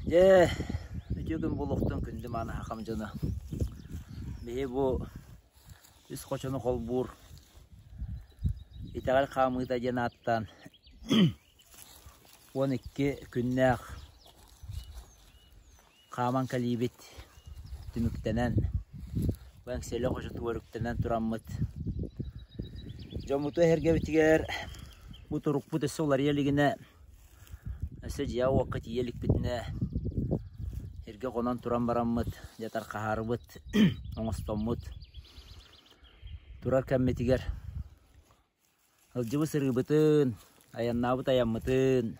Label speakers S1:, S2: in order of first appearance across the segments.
S1: Дьэ, үтүө күн буолуохтун күндү мааны хахам дьоно. Биһи бу үс хочону холбуур итэҕэл хаамыыта диэн ааттаан 12 күннээх хааман кэлиибит түмүктэнэн, бу Эҥсиэли хочотугар үктэнэн тураммыт дьоммуту эһэргэбитигэр бу турукпут өссө уларыйа илигинэ, өссө дьиэҕэ-уокка тиийэ иликпитинэ сиргэ хонон туран бараммыт, дьэ тархаһаарыбыт оҥостоммут турар кэммитигэр Сылдьыбыт сырыыбытын, айаннаабыт айаммытын,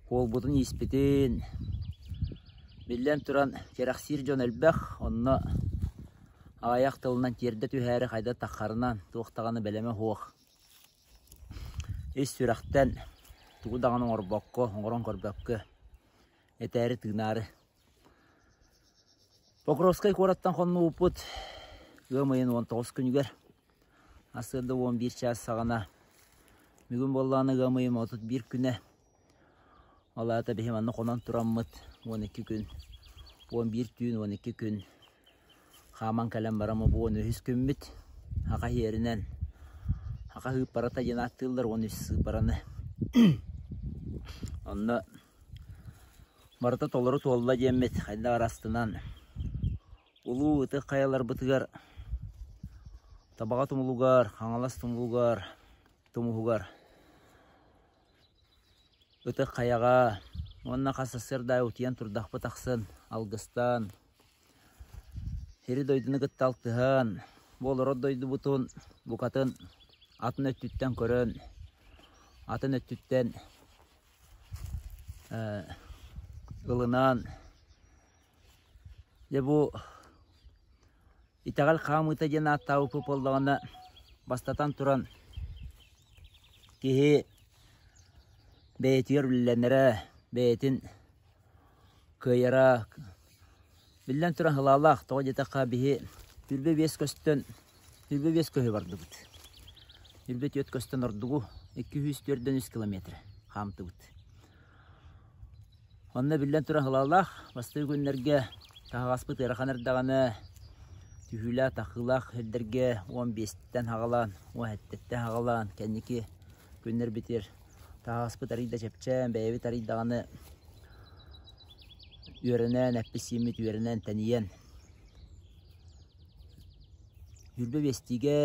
S1: суолбутун-ииспитин, биллэн туран, кэрэхсиир дьон элбэх, онно аҕыйах тылынан тиэрдэ түһээри хайдах таххарынан туох даҕаны бэлэмэ суох. Ис сүрэхтэн тугу даҕаны оҥорбокко, оҥорон көрбөккө, этээри-тыынаары Покровскай куораттан хоннубуппут ыам ыйын 19 күнүгэр сарсыарда 11 чаас саҕана бүгүн буоллаҕына ыам ыйын 31 күнэ ол аата биһи манна хонон тураммыт 12 күн 11 түүн 12 күн хааман кэлэн баран бу 13 күммүт саха иһэринэн саха сыыппарата диэн ааттыыллар 13 сыыппараны онно Барыта толору туолла диэммит хайдах эрэ астынан улуу ытык хайаларбытыгар Табаҕа тумулугар, Хаҥалас тумулугар, тумуһугар ытык хайаҕа уонна хас сарсыарда аайы утуйан турдахпыт ахсын алгыстаан, сири-дойдуну кытта алтыһан, бу олорор дойдубутун букатын атын өттүттэн көрөн, атын өттүттэн ылынан дьэ бу итэҕэл хаамыыта диэн ааттаабыппыт буоллаҕына бастатан туран киһи бэйэтигэр үлэлэнэрэ бэйэтин кыайара биллэн туран сылаалаах тоҕо диэтэххэ биһи 25 көстөн 25 көһү бардыбыт. 24 көстөн ордугу 243 километр хаамтыбыт. Онно биллэн туран сылаалаах бастакы күннэргэ таһаҕаспыт ыарахан эрдэҕинэ түһүүлээх-тахыылаах сирдэргэ 15-тэн саҕалаан, 17-тэн саҕалаан кэнники күннэрбитигэр таһаҕаспыт арыый да чэпчээн, бэйэбит арыый даҕаны үөрэнэн, эппит-сииммит үөрэнэн, тэнийэн 25-тиигэ,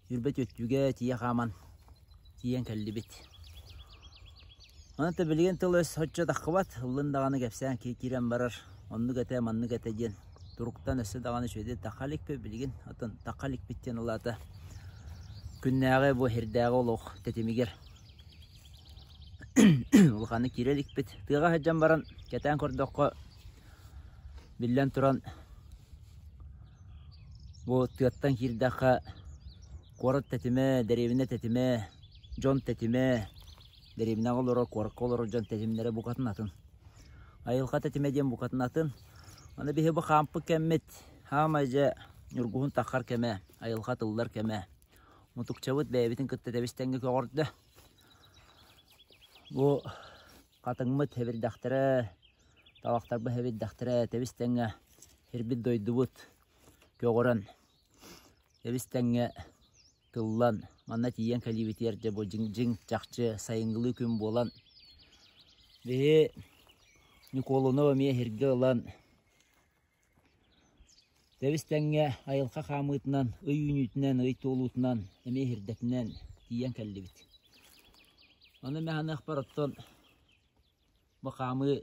S1: 24-түүгэ тиийэ хааман тиийэн кэллибит. Онон билигин тыл-өс оччо таххыбат, ыллын даҕаны кэпсээн киирэн барар, оннук этэ, маннык этэ диэн туруктан өссө даҕаны үчүгэйдик тахха иликпит билигин, оттон тахха иликпит диэн ол аата күннээҕи бу сирдээҕи олох тэтимигэр улаханнык киирэ иликпит. Тыаҕа сылдьан баран кэтээн көрдөххө, биллэн туран, бу тыаттан киирдэххэ куорат тэтимэ, дэриэбинэ тэтимэ, дьон тэтимэ, дэриэбинэҕэ олорор, куоракка олорор дьон тэтимнэрэ букатын атын. Айылҕа тэтимэ диэн букатын атын. Аны биһи бу хаампыт кэммит хаамай дьэ ньургуһун таххар кэмэ, айылҕа тыллар кэмэ. Мутукчабыт бэйэбитин кытта тэбис-тэҥҥэ көҕөрдө. Бу хатыҥмыт сэбирдэхтэрэ, табахтарбыт сэбирдэхтэрэ тэбис-тэҥҥэ сирбит дойдубут көҕөрөн тэбис-тэҥҥэ тыллан манна тиийэн кэлиибитигэр дьэ бу дьиҥ чахчы сайыҥҥылыы күн буолан биһи Ньукуолуну эмиэ иһиргэ ылан тэбис тэҥҥэ айылҕа хаамыытынан ый үүнүүтүнэн ый туолуутунан эмиэ иһирдэтинэн тиийэн кэллибит. Ону эмэ саныахпар оттон бу хаамыы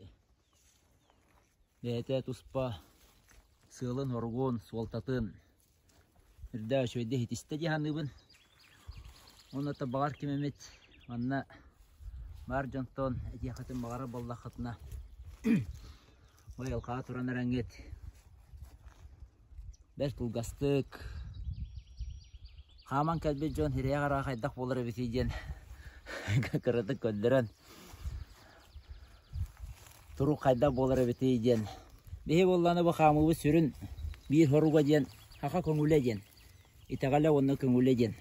S1: бэйэтэ туспа сыалын-соругун, суолтатын Үрдээх үчүгэйдик иһитистэ дии саныыбын. Уонна да баҕар ким эмит манна баар дьонтон этиэххитин баҕарар буоллаххытына айылҕаҕа туран эрэҥҥит бэрт кылгастык хааман кэлбит дьон ирэйэ-хараҕа хайдах буолар эбитий диэн кыратык көрдөрөн турук хайдах буолар эбитий диэн. Биһи буоллаҕына бу хаамыыбыт сүрүн биир соруга диэн саха көҥүлэ диэн, итэҕэлэ уонна көҥүлэ диэн.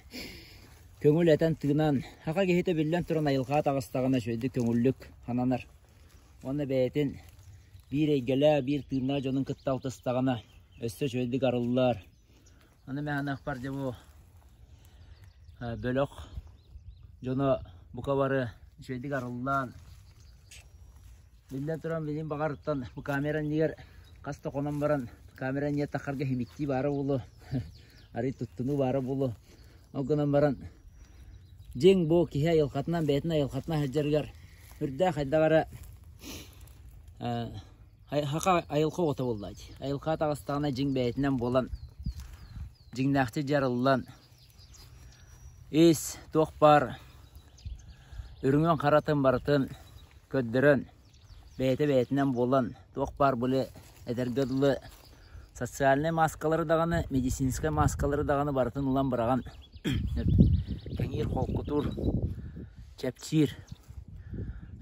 S1: Көҥүл этэн-тыынан, саха киһитэ биллэн туран айылҕаҕа таҕыстаҕына үчүгэйдик көҥүллүк сананар. Уонна бэйэтин биир эйгэлээх, биир тыыннаах дьонун кытта алтыстаҕына өссө үчүгэйдик арыллар. Аны мин саныахпар дьэ бу бөлөх дьоно бука бары үчүгэйдик арыллан, биллэн туран билигин баҕарыттан бу камера иннигэр хас да хонон баран камера иннигэр таххарга химиктии баара буолуо, арый туттунуу баара буолуо. Ол гынан баран дьиҥ бу киһи айылҕатынан бэйэтин айылҕатынан сылдьарыгар үрдээх хайдах эрэ Саха айылҕа оҕото буолла дии. Айылҕа таҕыстаҕына дьиҥ бэйэтинэн буолан, дьиҥнээхтик дьарыллан, ис туох баар үрүҥүн-харатын барытын көрдөрөн, бэйэтэ бэйэтинэн буолан, туох баар били этэргэ дылы социальнай мааскалары даҕаны, медицинскэй мааскалары даҕаны барытын ылан быраҕан кэҥиир, холкутуур, чэпчиир.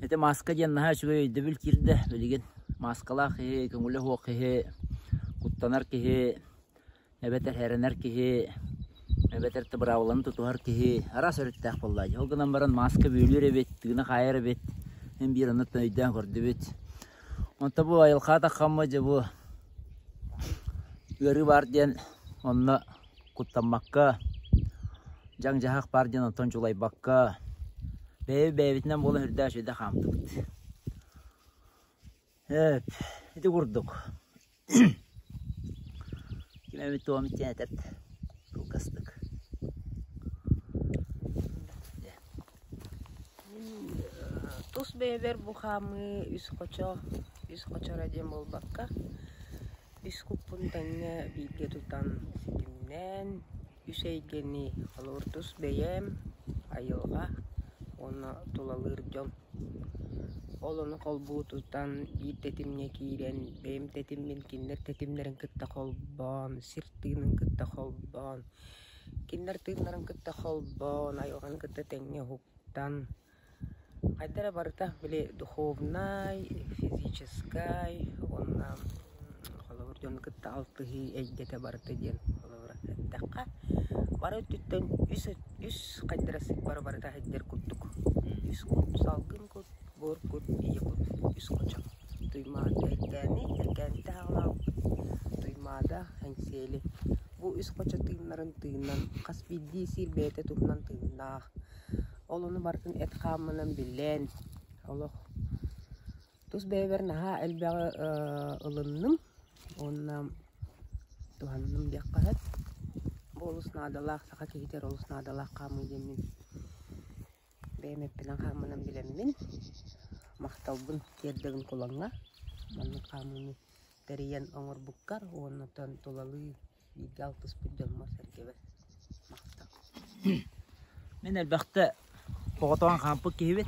S1: Ити мааска диэн наһаа үчүгэй өйдөбүл киирдэ билигин. Мааскалаах киһи, көҥүлэ суох киһи, куттанар киһи, эбэтэр эрэнэр киһи, эбэтэр быраабыланы тутуһар киһи араас өрүттээх буолла дии. Ол гынан баран мааска бүөлүүр эбит, тыына хаайар эбит. Мин биир оннуттан өйдөөн көрдүбүт. Онто бу айылҕа таххаммы дьэ бу ыарыы баар диэн онно куттаммакка, дьаҥ-дьаһах баар диэн онтон дьулайбакка, бэйэ-бэйэбитинэн буолан үрдээх үчүгэйдик хаамтыбыт. Эп, ити курдук. Ким эмит туом диэн этэрт кылгастык.
S2: Мин тус бэйэбэр бу хаамыы үс хочо, үс хочо эрэ диэн буолбакка, үс куппун тэҥҥэ бииргэ тутан ситимнээн, үс эйгэни холобур тус бэйэм, айылҕа уонна тулалыыр дьон. Ол ону холбуу тутан биир тэтимҥэ киирэн, бэйэм тэтиммин кинилэр тэтимнэрин кытта холбоон, сир тыынын кытта холбоон, кинилэр тыыннарын кытта холбоон, айылҕаны кытта тэҥҥэ уһуктан Хайда эрэ барыта били духовнай, физическай уонна холобур дьону кытта алтыһыы эйгэтэ барыта диэн холобура эттэххэ бары өттүттэн үс үс хайда эрэ сыыппара барыта сылдьар курдук. Үс кут, салгын кут, буор кут, ийэ кут, үс хочо. Туймаада Эркээни, Эркээниттэн саҕалаабыппыт Туймаада, Эҥсиэли. Бу үс хочо тыыннарын тыынан хас биирдии сир бэйэтэ туһунан тыыннаах. Ол ону барытын эт хааммынан билэн, олох тус бэйэбэр наһаа элбэҕи ылынным уонна туһанным диэххэ сөп. Бу олус наадалаах, саха киһитигэр олус наадалаах хаамыы диэммин бэйэм эппинэн-хааммынан билэммин, махталбын тиэрдэбин Кулаҥҥа. Маннык хаамыыны тэрийэн оҥорбуккар уонна оттон тулалыы бииргэ алтыспыт дьоммор-сэргэбэр махтал.
S1: Мин элбэхтэ оҕотоон хаампыт киһибин.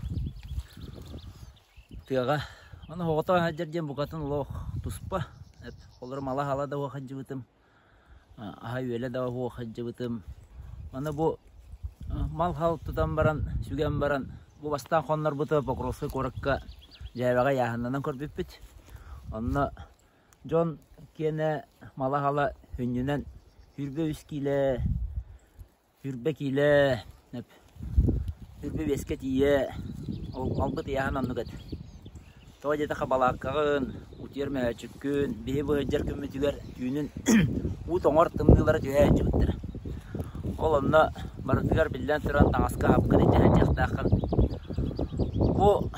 S1: Тыаҕа. Ону оҕотоон сылдьар диэн букатын олох туспа. Олору мала-хала да уох сылдьыбытым, аһа-үөлэ да уох сылдьыбытым. Аны бу мал-хал тутан баран, сүгэн баран, бу бастаан хоннорбута Покровскай куоракка дьээбэҕэ ыйааһыннанан көрбүппүт. Онно Дьон киэнэ мала-хала сүнньүнэн 23 киилэ, 20 киилэ, 25-кэ тиийэ ол албыт ыйааһын оннук этэ. Тоҕо диэтэххэ балааккаҕын, утуйар мөһөөччүккүн, биһи быһыдьар күммүтүгэр түүнүн уу тоҥор тымныылара түһэ сылдьыбыттара. Ол онно барытыгар биллэн туран таҥаска хапкын илдьэ сылдьыахтааххын. Бу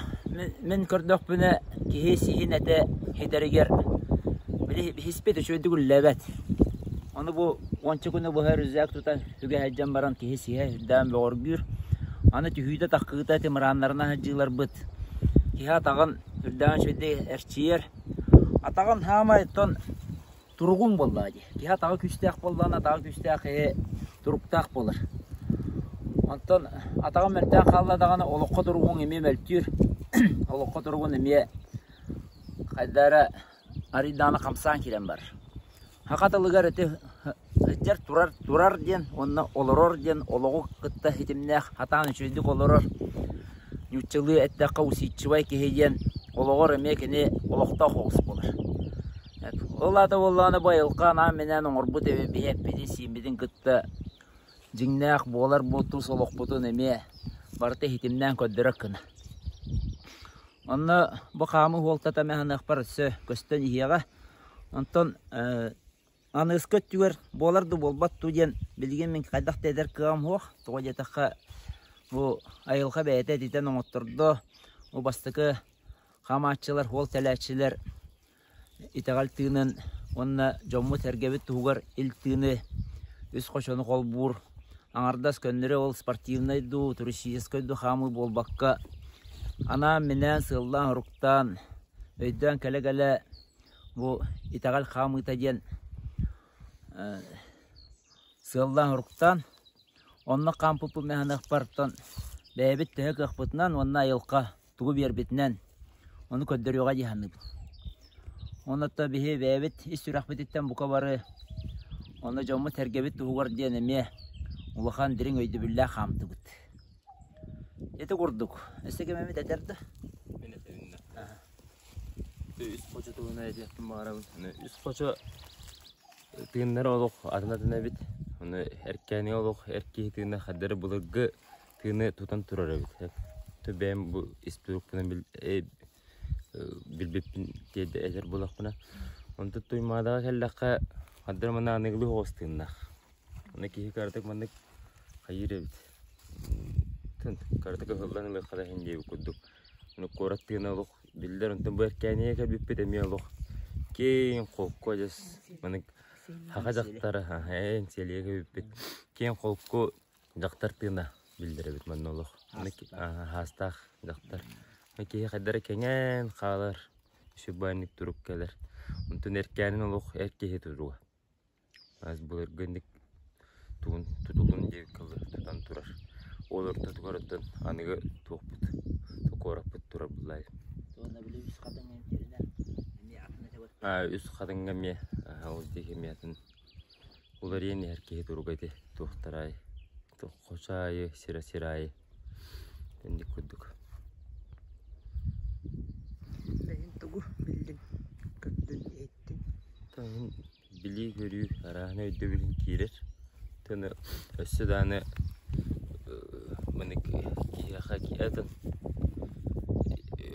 S1: мин көрдөхпүнэ киһи сиһин этэ ситэригэр били биһиспит үчүгэйдик үллээбэт. Ону бу уонча күнү быһа рюкзак тутан сүгэ сылдьан баран киһи сиһэ сүрдээн бөҕөргүүр. Аны түһүүтэ-таххыыта тимырааннарынан сылдьыыларбыт киһи атаҕын сүрдээх үчүгэйдик эрчийэр. Атаҕын хаамай оттон туругуҥ буоллаҕа дии. Киһи атаҕа күүстээх буоллаҕына, атаҕа күүстээх киһи туруктаах буолар. Онтон атаҕым мөлтөөн хаалла даҕаны олоххо туругуҥ эмиэ мөлтүүр. Олоххо туругун эмиэ хайда эрэ арыйдаҕына хамсаан киирэн барар. Саха тылыгар ити сылдьар турар турар диэн уонна олорор диэн олоҕу кытта ситимнээх сатаан үчүгэйдик олорор нууччалыы эттэххэ усидчивай киһи диэн олоҕор эмиэ кини олохтоох оҕус буолар. Ол аата буоллаҕына бу айылҕа анаан-минээн оҥорбут эбит биһи эппитин-сииммитин кытта. дьиҥнээх буолар бу тус олохпутун эмиэ барыта иһитимнээн көрдөрөр гына. Онно бу хаамыы суолтата эмэ саныахпар өссө көстөн иһиэҕэ. Онтон аныгыскы өттүгэр буолар дуу буолбат дуу диэн билигин мин хайдах да этэр кыаҕым суох. Тоҕо диэтэххэ бу айылҕа бэйэтэ этитэн оҥоттордо. Бу бастакы хаамааччылар, суол тэлээччилэр итэҕэл тыынын уонна дьоммут-сэргэбит туһугар ил тыыны, үс хочону холбуур аҥардас көннөрү ол спортивнай дуу, туристическай дуу хаамыы буолбакка, анаан-минээн, сыаллаан-соруктаан, өйдөөн кэлэ-кэлэ бу итэҕэл хаамыыта диэн сыаллаан-соруктаан онно хаампыппын мин саныахпар бэйэбит төһө кыахпытынан уонна айылҕа тугу биэрбитинэн ону көрдөрүөҕэ дии саныыбын. Оннуттан биһи бэйэбит ис сүрэхпититтэн бука бары онно дьоммут-сэргэбит туһугар диэн эмиэ улахан дириҥ өйдөбүллээх хаамтыбыт. Ити курдук. Өссө ким эмит этэр да?
S3: Мин этэбин да. Үс хочо туһунан этиэхпин баҕарабын. Үс хочо тыыннара олох атын-атын эбит. Ону эркээнигэ олох эр киһи тыына хардары былыргы тыыны тутан турар эбит. Бэйэм бу ис турукпунан билбиппин тиэрдэ этэр буоллахпына. Онтон Туймаадаҕа кэллэххэ хардары манна аныгылыы оҕус тыыннаах. Аны киһи кыратык маннык хайыыр эбит. Кыратык ыһыллан ылыахха да иһин диэбит курдук. Аны куорат тыына олох биллэр. Онтон бу Эркээнигэ кэлбиппит эмиэ олох киэҥ холку адьас маннык саха дьахтара эҥсиэлигэ кэлбиппит киэҥ холку Дьахтар тыына биллэр эбит манна олох. Хаастаах дьахтар. Киһи хайдара кэҥээн хаалар, сүбээнник турук кэлэр. Онтон эркээнин олох эр киһи туруга. Аас былыргы инник тугун тутулун диэки тутан турар. Ол ортотугар оттон аныгы туохпут, куораппыт турар буллаайы. Үс хатыҥҥа эмиэ, ол диэки эмиэ атын Уларыйан иһэр киһи туруга ити туохтараай, хочо аайы, сирэ-сир аайы инник курдук.
S2: Бэйэҥ тугу биллиҥ, көрдүн, иһиттиҥ?
S3: Билии-көрүү арааһына өйдөбүлүн киирэр. Тыны өссө даҕаны маннык киһиэхэ атын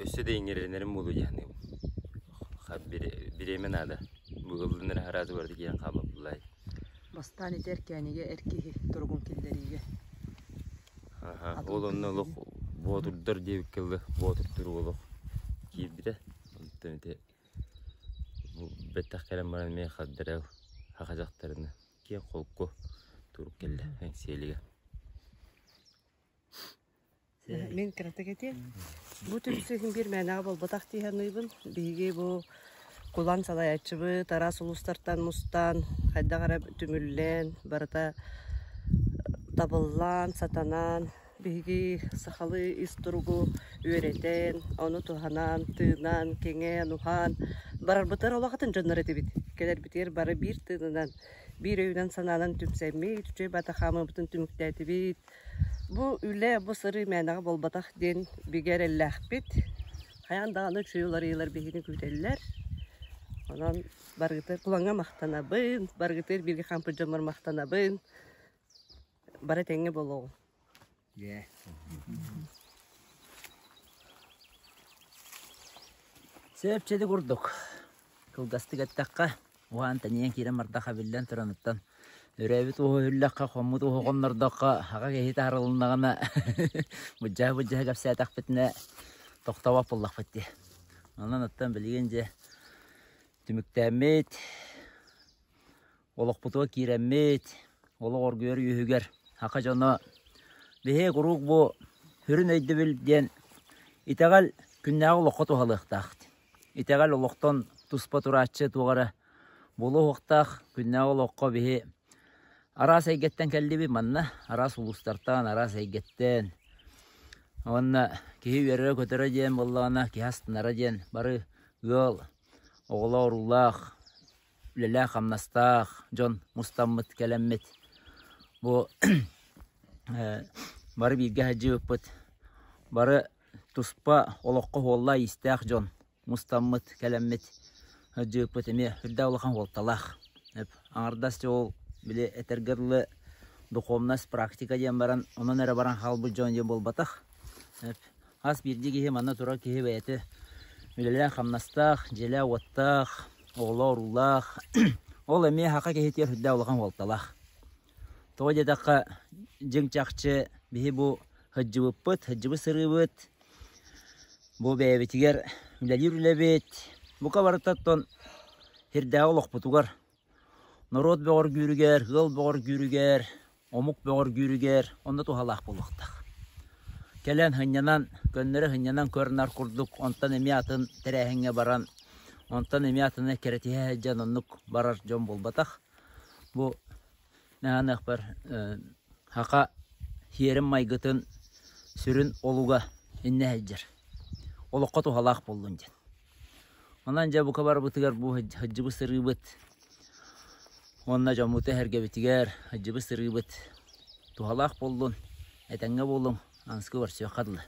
S3: өссө да иҥэринэрим буолуо дии саныыбын. Бириэмэ наада. Быыллын эрэ араас барыта киирэн хаалбаппыллаай.
S2: Бастаан ити Эркээнигэ эр киһи туругун киллэриигэ.
S3: Аха, ол онно олох боотурдар диэбиккэ дылы боотур туруга олох киирбитэ. Онтон ити бэттэх кэлэн баран эмиэ хардара саха дьахтарына киэҥ холку турук кэллэ Эҥсиэлигэ.
S4: Мин кыратык этиэм. Бу түмсүү иһин биир мээнэҕэ буолбатах дии саныыбын. Биһиги бу Кулан салайааччыбыт араас улуустартан мустан, хайдах эрэ түмүллэн, барыта табыллан, сатанан, биһиги сахалыы ис туругу үөрэтэн, ону туһанан, тыынан, кэҥээн, уһаан барарбытыгар олох атын дьоннор этибит. Кэлэрбитигэр бары биир тыынынан, биир өйүнэн-санаанан түмсэммит, үчүгэй бата хаамыыбытын түмүктээтибит. Бу үлэ, бу сырыы мээнэҕэ буолбатах диэн бигэ эрэллээхпит. Хайаан даҕаны үчүгэй уларыйыылар биһигини күүтэллэр. Онон барыгытыгар Кулаҥҥа махтанабын, барыгытыгар бииргэ хаампыт дьоммор махтанабын. Бары этэҥҥэ буолуоҕуҥ.
S1: Сөп курдук. Кылгастык эттэххэ, уһаан тэнийэн киирэн бардахха биллэн тураныттан өрөөбүт уоһу өһүллэххэ, хоммут уоһу хоннордоххо, аҕа киһи таһарылыннаҕына быдьаһа-быдьаһа кэпсээтэхпитинэ тохтобот буоллахпыт дии. Онон оттон билигин дьэ түмүктээммит, олохпутугар киирэммит, олох оргуйар үөһүгэр саха дьоно биһиги куруук бу сүрүн өйдөбүл диэн итэҕэл күннээҕи олоххо туһалыахтаах. Итэҕэл олохтон туспа турааччы туох эрэ буолуохтаах. Күннээҕи олоххо биһи араас эйгэттэн кэллибит манна, араас улуустартан, араас эйгэттэн. Уонна киһи үөрэрэ-көтөрө диэн буоллаҕына, киһи астынара диэн бары ыал, оҕолоох-уруулаах, үлэлээх-хамнастаах дьон мустаммыт, кэлэммит бу бары бииргэ сылдьыбыппыт, бары туспа олоххо суоллаах-иистээх дьон мустаммыт, кэлэммит сылдьыбыппыт эмиэ үрдээх улахан суолталаах. Аҥардас дьэ ол били этэргэ дылы Духовность практика диэн баран, онон эрэ баран хаалбыт дьон диэн буолбатах. Хас биирдии киһи манна турар киһи бэйэтэ үлэлээх-хамнастаах, дьиэлээх-уоттаах, оҕолоох-уруулаах. Ол эмиэ саха киһитигэр сүрдээх улахан суолталаах. Тоҕо диэтэххэ, дьиҥ-чахчы биһи бу сылдьыбыппыт, сылдьыбыт сырыыбыт, бу бэйэбитигэр үлэлиир үлэбит, бука барыта оттон сирдээҕи олохпутугар норуот бөҕөргүүрүгэр, ыал бөҕөргүүрүгэр, омук бөҕөргүүрүгэр онно туһалаах буолуохтаах. Кэлэн сынньанан, көннөрү сынньанан көр-нар курдук, онтон эмиэ атын тэрээһиҥҥэ баран, онтон эмиэ атыны кэрэтиһэ сылдьан оннук барар дьон буолбатах. Бу наһааныахпар саха сиэрин-майгытын сүрүн олуга иннэ сылдьар. Олоххо туһалаах буоллун диэн. Онон дьэ бука барыбытыгар бу сылдьыбыт сырыыбыт уонна дьоммуту эһэргэбитигэр сылдьыбыт сырыыбыт туһалаах буоллун, этэҥҥэ буолуҥ, аныгыскы көрсүөххэ дылы.